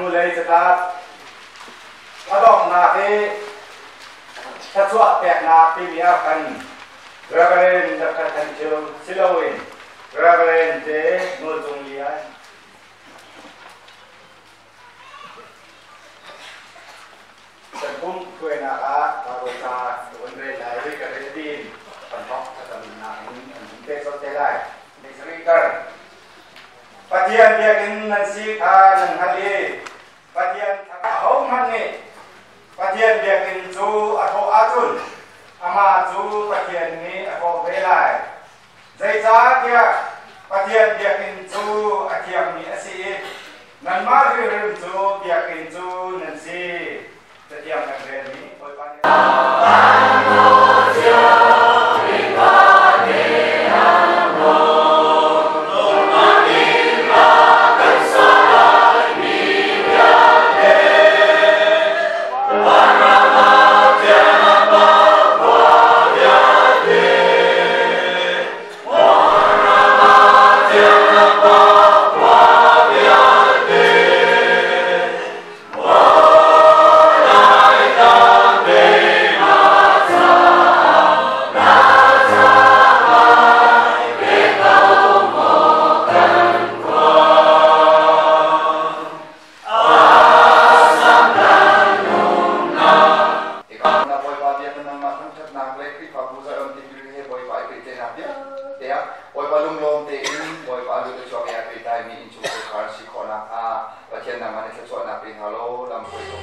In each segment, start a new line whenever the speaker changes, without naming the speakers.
Hnulei catlap a donghnak i thluachuah peknak timi ah khan Reverend Dr. Than Thio si loin Reverend Te Nawl Cung Lian Kan pumh hruainak ah Baibal ca ka vun rel lai i ka rel dih in kan thawk thlacamnak in an vun pek colh te lai. Speaker, Pathian biakinn nan si kha nan hngalh i Pathian ahohmanh nih Pathian biakinn cu a hrawh ahcun amah cu Pathian nih a hrawh ve lai. Zeicahtiah Pathian biakinn cu a thiangmi a si i nanmah hrimhrim cu biakinn cu nan si. Cathiang kan relmi Bawipa nih
Tikah na Bawipa bia na nangmah thangṭhatnak le Khrihfabu zarh tipil he Bawipa i pehtlaihnak vialte ah Bawipa lunglawm tein Bawipa a lut a chuak i aa pehtlaimi innchungkhar si khawh nakhnga Pathian nangmah nih thluachuahnak pe hna law lam hruai ko.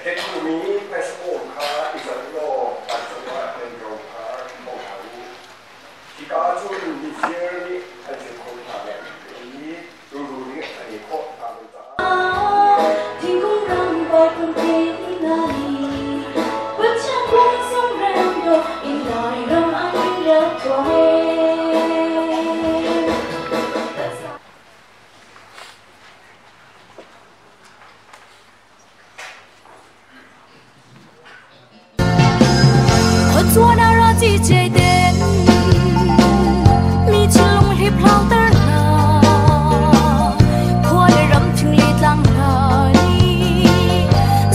Hekmi Passport kha i zalh law vancung ah nan ro kha hmang hlah u. Hika ah cun mifir nih an zul kho hna lo i ruru nih an ei khawh hna lo caah.
Thingkung ram parphun nai Pathian kung sung rem do in lai ram an rak tuai. Mi thinlung hliphlau ter hna khua le ram thing le tlang hna nih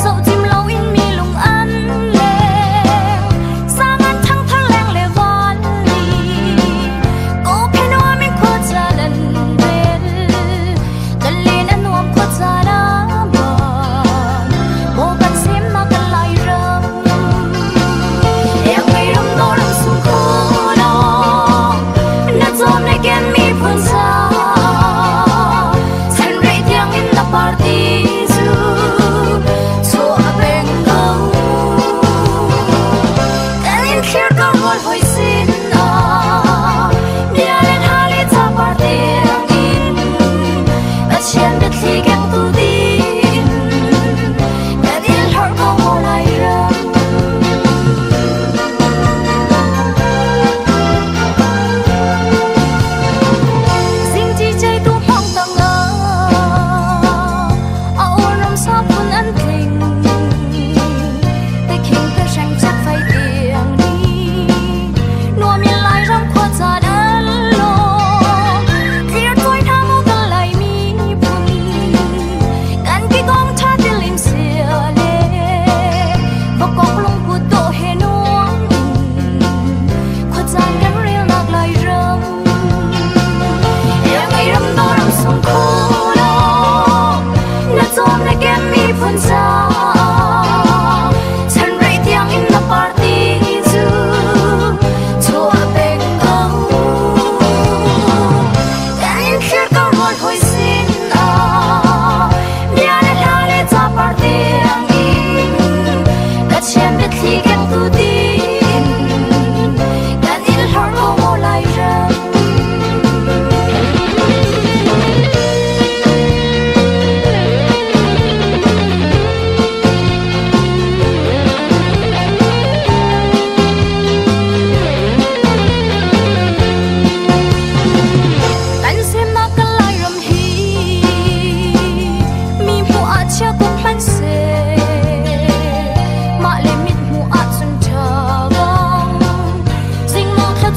zoh cim loin mi lung an leng sang an thangthar leng le van li ko phe nuam in khua caan an rel kan len a nuam khua caan a bang maw kan semnak kan Lairam Iang ngei ram dawh ram sung khua.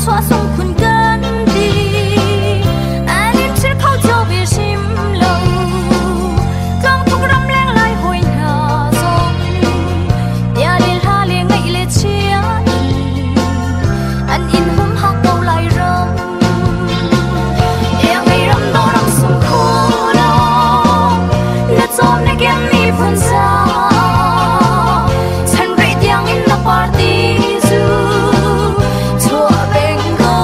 Thluachuah sung khun kan ti. An in thil kho cio ve hrim lo. Tlawngthuk ram leng lai hawi hna zong bia le hla le ngaih le chia in an in humhak ko lai ram. Iangngei ram dawh ram sung khu law na cawm na kem miphun za. Chan rei tiang in na party zu chuah peng ko.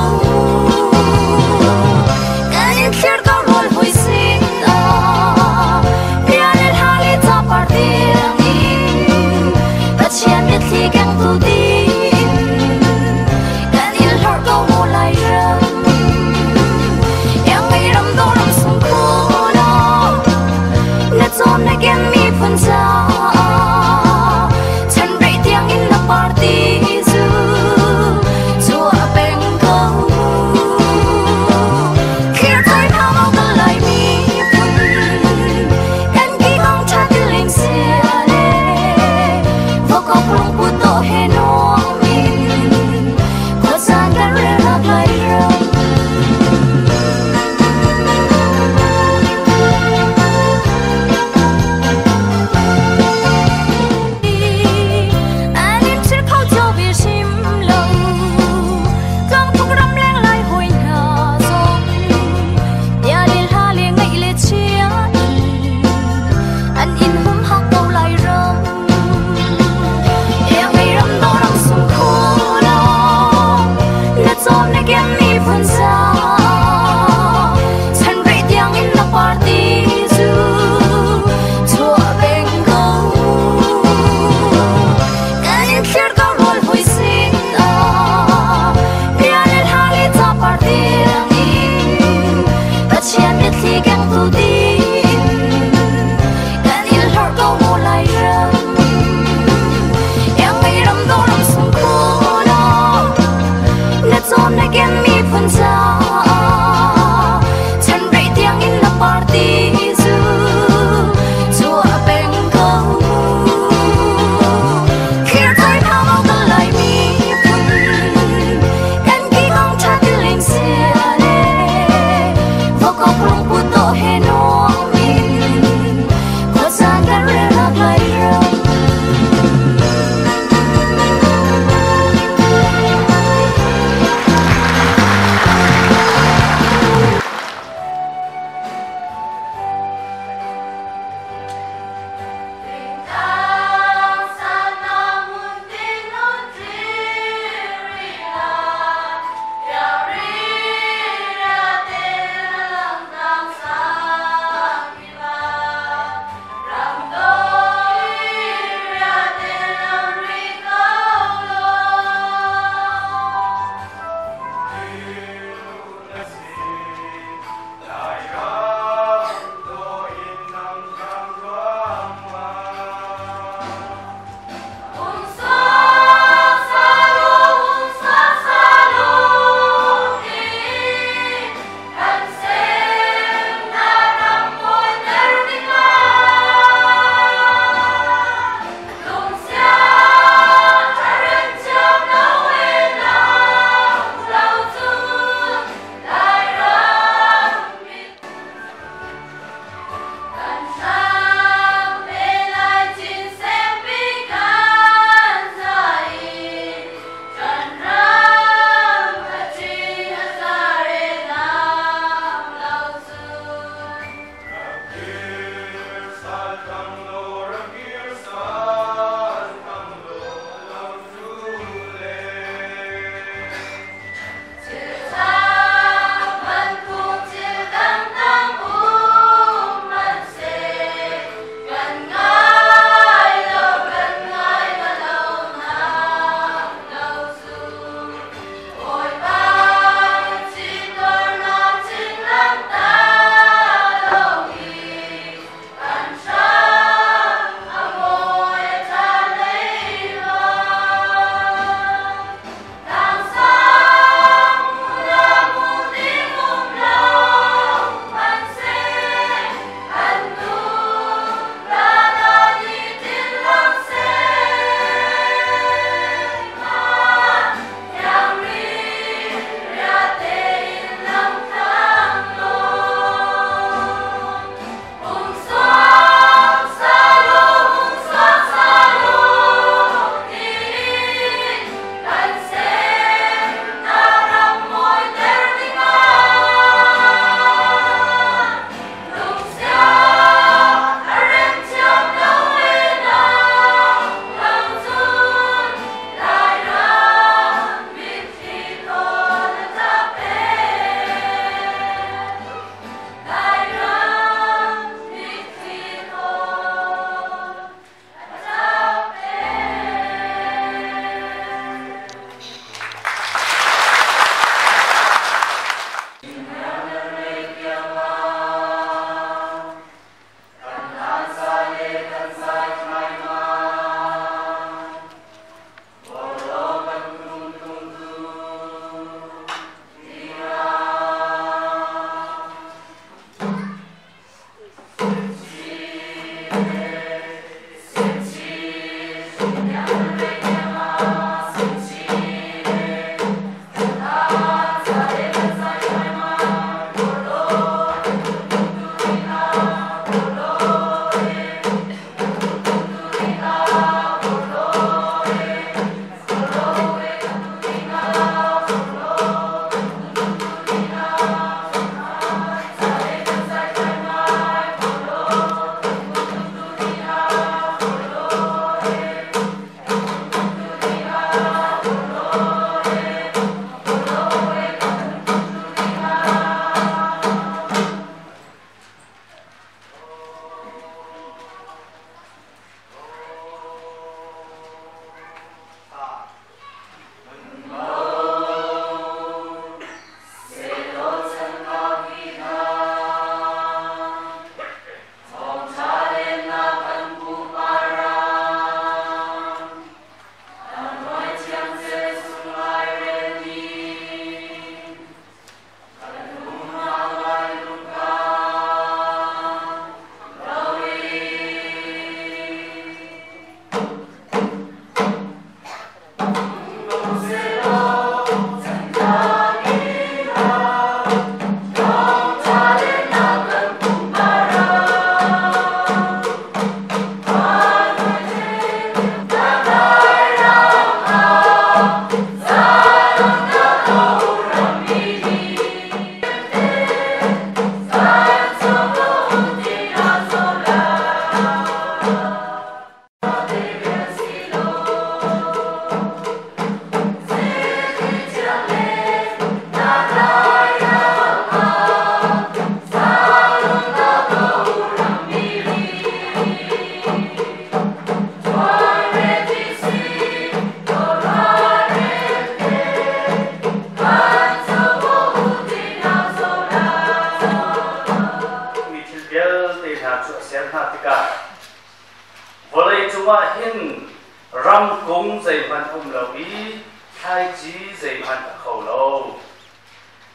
Ramkung zeihmanh um lo i thlaici zeihmanh a kho lo.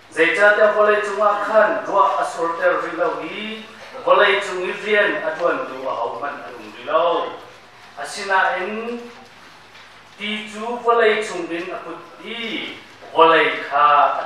Zeicahtiah vawlei cungah khan ruah a surter rih lo i vawlei cung i rian a ṭuantu ahohmanh an um rih lo. Asinain ti cu vawlei chungin a put i vawlei kha a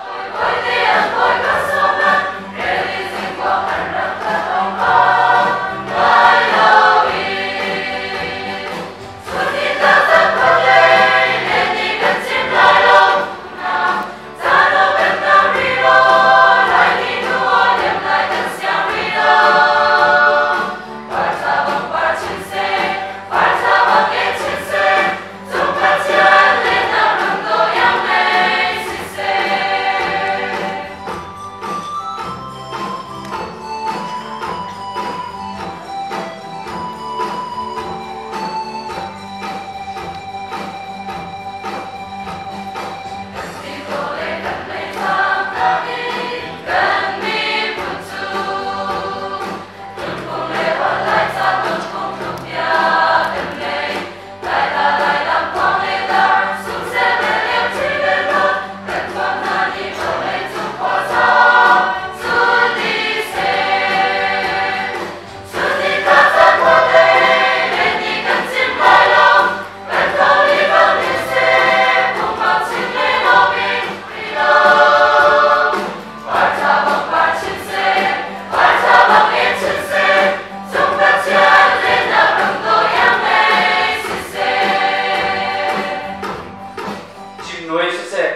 Cimnuai siseh,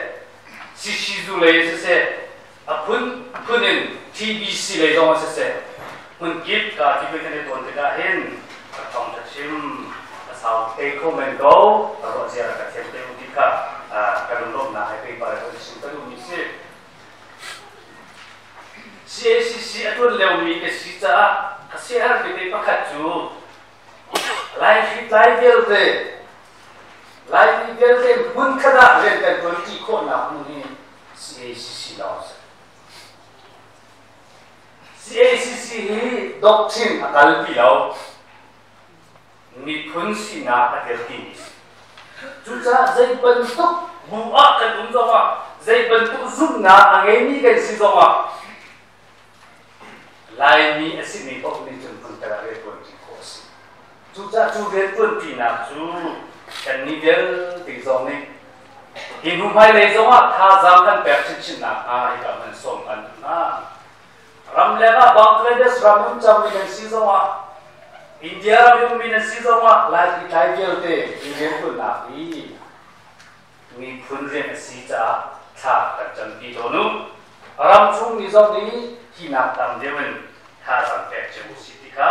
Sishizu lei siseh, a phunphun in TBC lei zong ah siseh, hmunkip ka ti kan i tawn tikah hin ka thawngṭha chim a sau te kho men ko, ka ruah zia ka thiam te u ti kha ka lunglawmhnak he keimah le kan chim ka duhmi si. CACC a ṭuan liomi ka si caah ka siaherhmi te pakhat cu Laihritlai vialte Laimi vialte hmunkhat ah rian kan ṭuanṭi khawhnak hmun hi CACC lawng a si. CACC hi doctrine a kalpi lo. Miphun sinak a dirpimi si. Cucaah zei bantuk bu ah kan um zongah, zei bantuk zumhnak a ngeimi kan si zongah, Laimi a simi paoh nih cun hmunkhat ah rianṭuanṭi khawh a si. Cucaah cu rianṭuanṭinak cu kannih vialte zong nih hi hnu hmailei zongah thazaang kan pek chinchin nakhnga hika hman sawm kan duh hna. Ramleng ah Bangladesh ram um cangmi nan si zongah India ram ummi nan si zongah Laitli tlai vialte hi rianṭuannak hi miphun rian a si caah thla kan campi tawn u. Ram chungmi zong nih hinak tam deuh in thazaang pek cio usih ti kha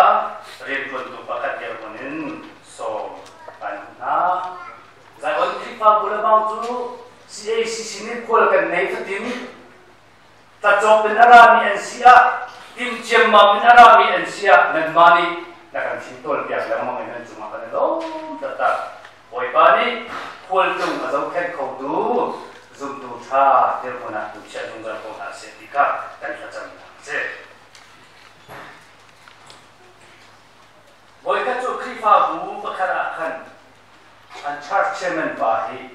rianṭuantu pakhat dirhmun in sawm kan duh hna. Zion Khrihfabu le bang cu CACC nih khual kan nei fatin Tacawk in a rami an si ah, tim ciammam in a rami an si ah, nanmah nih na kan fimtawl piak lengmang in nan cungah kan i lawm taktak. Bawipa nih khualtlung a zohkhenh khotu zumtu ṭha dirhmun ah in chiah zungzal ko hna seh ti kha kan thlacamnak a si. Voikhat cu Khrihfabu pakhat ah khan an church chairman pa hi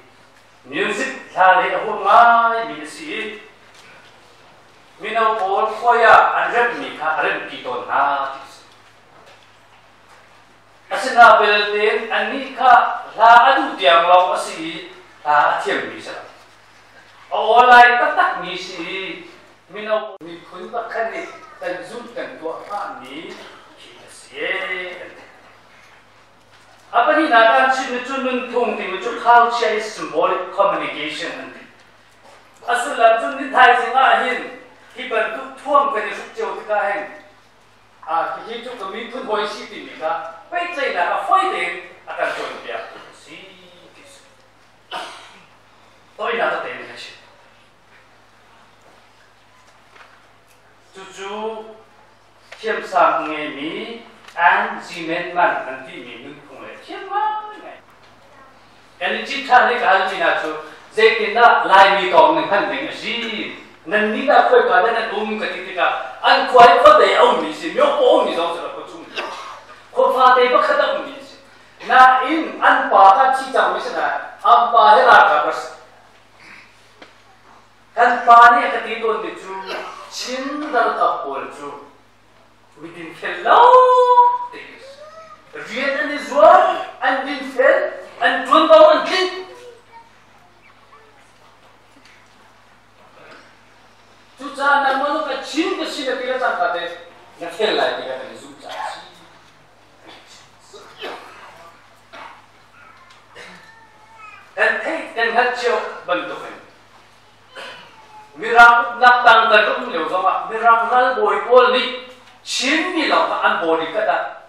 Music hla lei a huam ngaimi a si i mino pawl khuai ah an remhmi kha a remhpi tawn hna ti a si. Asina belte annih kha hla a duh tiang lawng a si i hla a thiammi si lo. A aw lai taktakmi si i mino miphun pakhat nih kan zumh kan tuah hngami khi a si an ti. A pahnihnak an chimmi cu nunphung timi cu culture is symbolic communication an ti. A sullam cu ni thaizing ah hin hi bantuk thuam kan i hruk cio tikah hin a hihi cu ka miphun hawi si timi kha pehtlaihnak a fawi tein a kan cawnpiak tu a si ti si. Toinak a tein ka chim. Cucu thiamsang ngeimi Ann Zimmerman an timi nunphung le thiam ngaingai. Kan i cit ṭhan i ka halmi hna cu zeitindah Laimi kong ning hman ding a si? Nan nih dah khuaika dah nan um ka ti tikah an khua i khuadei a ummi si, myo paw ummi zong si lo, khuachung khua fate pakhat a ummi si. Nain an pa kha thi cangmi si nain an pa hi ralkap a si. Kan pa nih a ka ti tawnmi cu Chin ralkap pawl cu midinfel lo te rian an i zuam, an dinfel, an ṭuanvo an tlinh. Cucaah nangmah zong ka Chin ka si na ti le cangka te na fel lai ti kha kan i zumh caah a si. Kan theih kan hngalh cio bantukin Mirang uknak tang kan um lio zongah Mirang ralbawi pawl nih Chinmi lawng kha an body cut ah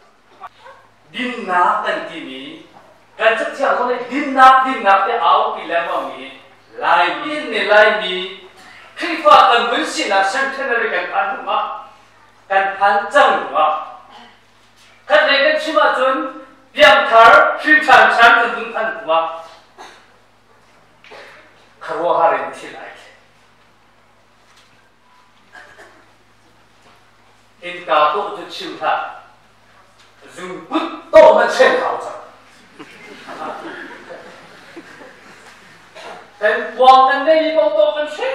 dinnak kan timi kan cathiang zong nih dinnak dinnak te au pi lengmang mi Laimi nih Laimi Khrihfa kan vun sinak centenary kan phan hnu ah kan phan cang hnu ah khat lei kan chim ahcun piangthar hrinṭhan chan kan vun phan hnu ah khuaruahhar in thil ai thleng. Innka tawh cu chim hlah, zungput tawh hmanh hren hau cang. Kan kuang kan nei i tawh kan hren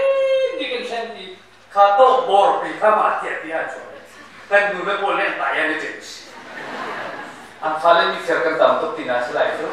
di kan hren di kha tawh bor pi kha ma tiah ti ah chuak kan nu le pawl le an tai an i ṭin an fale mi fer kan tam tuk ti na si lai cu.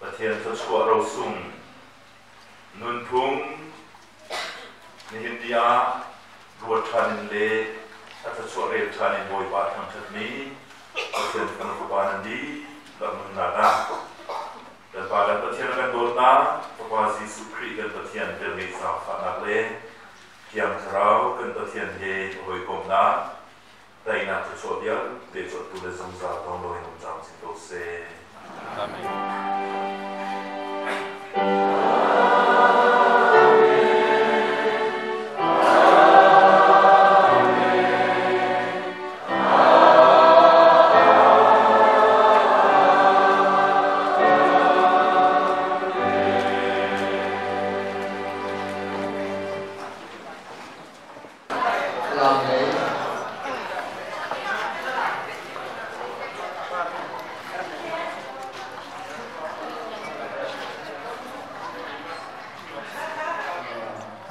Pathian thluachuah rosung nunphung nihin ni ah ruat ṭhan in le a thluachuah rel ṭhan in Bawipa thangṭhatmi Pathian fanu fapa nan dihlak nunnak ah kan Pa kan Pathian a kan dawtnak Fapa Jesuh Khrih kan Pathian velngeih zaangfahnak le Thiang Thlarau kan Pathian he hawikomhnak teinak thluachuah vialte cu atu le zungzal tong loin um camcin ko seh.
Amen.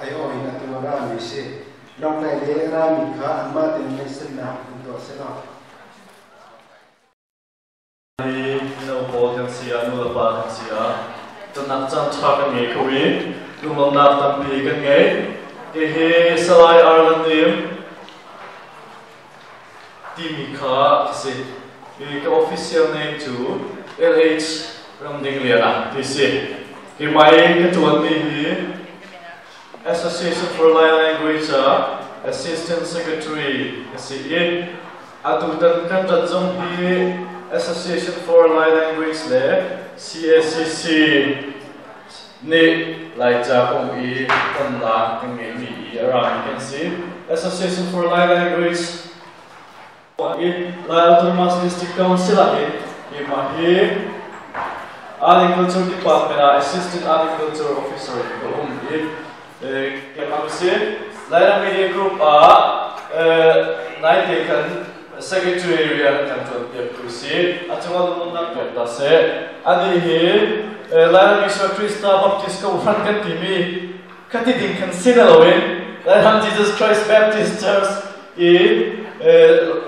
Aiawh in atu a rami si. Lawngtlai le a rami kha anmah tein ngaihsannak in tuah sehlaw.
Hi mino pawl kan si ah, nulepa kan si ah, tonnak caan ṭha kan ngei kho i lunglawmhnak tampi kan ngei. Hihi Salai Ireland nih timi kha ka si. Hi ka official name cu LH Ramdingliana ti si. Keimah i ka ṭuanmi hi Association for Lai Language ah Assistant Secretary ka si i Atutan kan rat zong hi Association for Lai Language le CACC nih Laica kong i tonnak kan ngeihmi i a rami kan si. Association for Lai Language i Lai Autonomous District Council ah hin keimah hi Agriculture Department ah Assistant Agriculture Officer in ka um i keimah ka si. Lairam Media Group ah naite khan secretary rian kan ṭuan piaktu si. A cungah lungnak pek ta seh. Anih hi Lairam Isua Krista Baptist Kohhran kan timi khati ding khan si na loin Lairam Jesus Christ Baptist Church i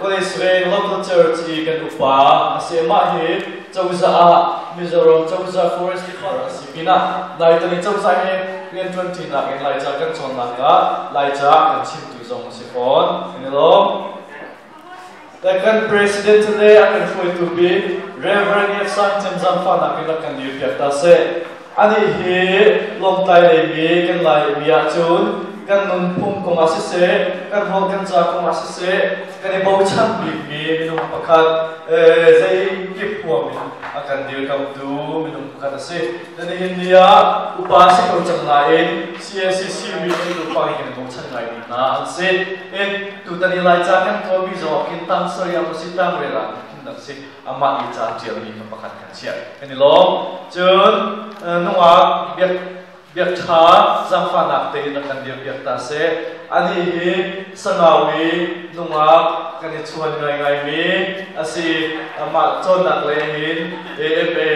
College Veng Local Church i kan upa a si. Mah hi cozah ah Mizoram cozah Forest Department a si pinah Naitani cozah he rianṭuan ṭinak in Laica kan cawnnak ah Laica kan chimtu zong a si fawn. Kan i lawm. Kan President today a kan hruaitu bik Reverend F. Sang Cem zaangfahnak in rak kan dirpiak ta seh. Anih hi Lawngtlai leimi kan Lai mi ahcun kan nunphung kong ah siseh, kan holh kan ca kong ah siseh, kan i bochan bikmi minung pakhat, zeikip huam in a kan dirkamtu minung pakhat a si. Na nihin ni ah upa si ko cang nain CACC mi upa hi kan i bochan ngaimi hna an si. Tutan i Laica kan tuahmi zong ah khin tang sarih ah maw si tang rel ah khin rak si amah i ca ṭialmi kha pakhat kan chiah. Kan i lawm. Cun nungak biak biak ṭha zaangfahnak tein rak kan dirpiak ta seh. Anih hi Sangau i nungak kan i chuan ngaingaimi a si. Amah cawnnak lei hin AMA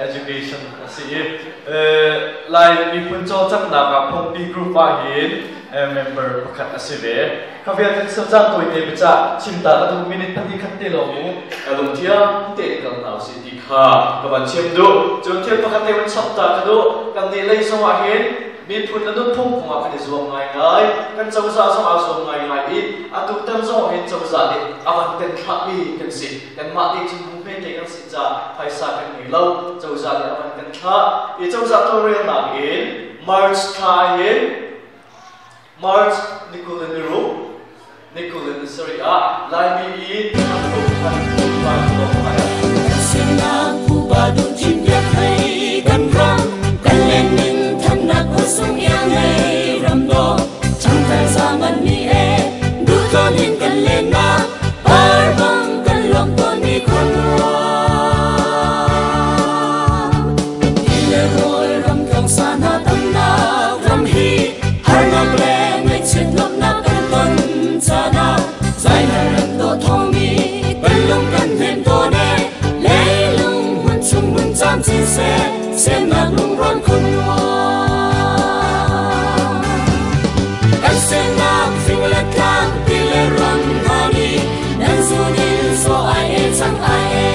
education a si i Lai miphun cawlcanghnak ah Phongpi group ah hin member pakhat a si ve. Khavial kan cang tawi te bica chim ta ka duh minute pahnih khat te lawng mu lungthiang te kal hna usih ti kha ka van chim duh. Cun thil pakhat te van chap ta ka duh. Kan nih lei zong ah hin miphun le nunphung kong ah kan i zuam ngaingai. Kan cozah zong aa zuam ngaingai i atu tan zong hin cozah nih a van kan thlahmi kan si. Kanmah te cun bu hmete kan si caah phaisa kan ngei lo. Cozah nih a van kan thlah. I cozah tawlrelnak in March thla hin March ni 26 ni 27 ah Laimi i an bochan van lawng
Sinak pupa duh thim biak hei kan ram kan len ning thannak khuasung iang hei ram dawh changthar zaman ni e duh tlawn in kan len na par bang kan lawm tawn mi khon ruam le rawl ram tlong sa hna tamnak ram hi harnak le ngaihchiat lawmhnak kan ton caan ah zainar ram dawh thawngmi kan lung kan hnem tawn e leilung hmun chung hmun cam cin seh semnak lungrawn khun nuam kan semnak fing le tlang ti le ram hna nih nan zun in so ai e chang ai e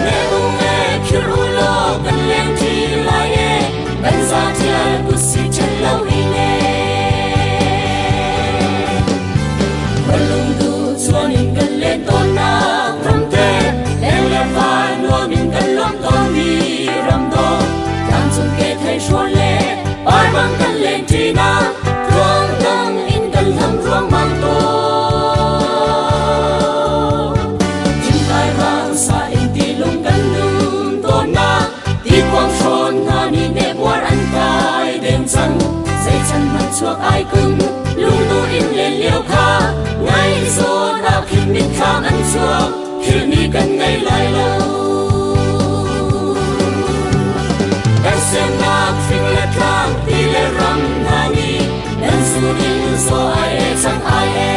ne bung e khir u law kan leng thi lai e kan za thial kut si chen lo in e lung du chuan in kan len tawn nak ram te leng le vai nuam in kan lawm tawn mi ram do tlang cung ke thei hrawn le par bang kan len ṭi na tluang dang in kan hlam ruang mang tawn thingkai rang sa in ti lung kan num tawn na ti kuang hrawn hna ni ne buar an kai deng cang zei chan man chuak ai kun lung du in len liao kha ngai zawn ah khin mit thlam an chuak thil ni kan ngei lai lo kan semnak fing le tlang ti le ram hna ni nan sun in so ai e chang ai e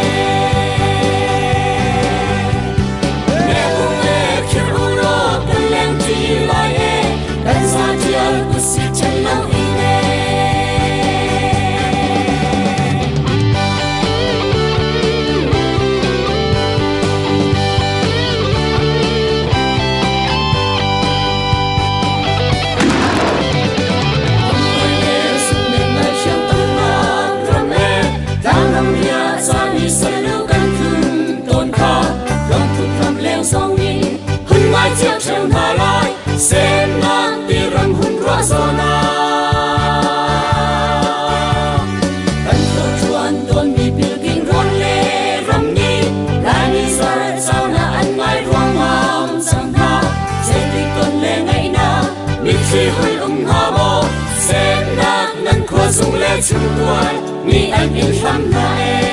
ne bung e khir u law kan leng ti lai e kan za tial kut si chen lo in e. Semnak ti ram hun ruah zona kan thluachuan tawn mi pilking rawn le ram ni Laimi zar cauna an ngai ruangmang cang hna zeitik ton le ngaihna mitthli hui um hnga maw semnak nan khua zung le chungtual mi an in hlam hna e.